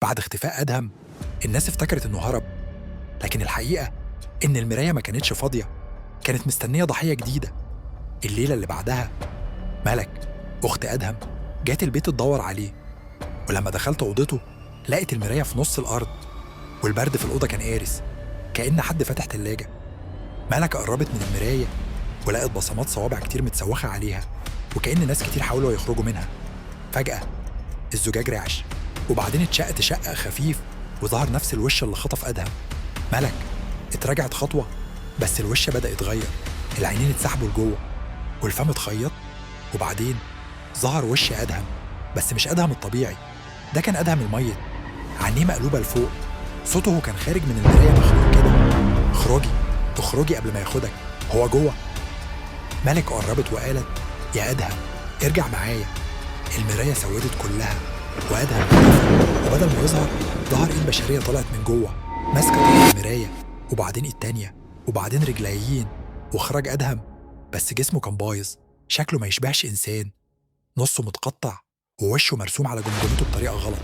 بعد اختفاء أدهم الناس افتكرت إنه هرب، لكن الحقيقة إن المراية ما كانتش فاضية، كانت مستنية ضحية جديدة. الليلة اللي بعدها ملك أخت أدهم جات البيت تدور عليه، ولما دخلت أوضته لقت المراية في نص الأرض، والبرد في الأوضة كان قارس كأن حد فتح تلاجة. ملك قربت من المراية ولقت بصمات صوابع كتير متسوخة عليها، وكأن ناس كتير حاولوا يخرجوا منها. فجأة الزجاج رعش، وبعدين اتشق شقة خفيف وظهر نفس الوش اللي خطف أدهم. ملك اتراجعت خطوة، بس الوش بدأ يتغير، العينين اتسحبوا لجوه والفم اتخيط، وبعدين ظهر وش أدهم، بس مش أدهم الطبيعي، ده كان أدهم الميت، عينيه مقلوبة لفوق، صوته كان خارج من المراية مخنوق كده: اخرجي اخرجي قبل ما ياخدك، هو جوه. ملك قربت وقالت: يا أدهم ارجع معايا. المراية سودت كلها وأدهم اختفى، وبدل ما يظهر ظهر ايد بشرية طلعت من جوه ماسكة طرف المراية، وبعدين ايد تانية، وبعدين رجليين، وخرج أدهم، بس جسمه كان بايظ، شكله ما يشبهش إنسان، نصه متقطع ووشه مرسوم على جمجمته بطريقة غلط.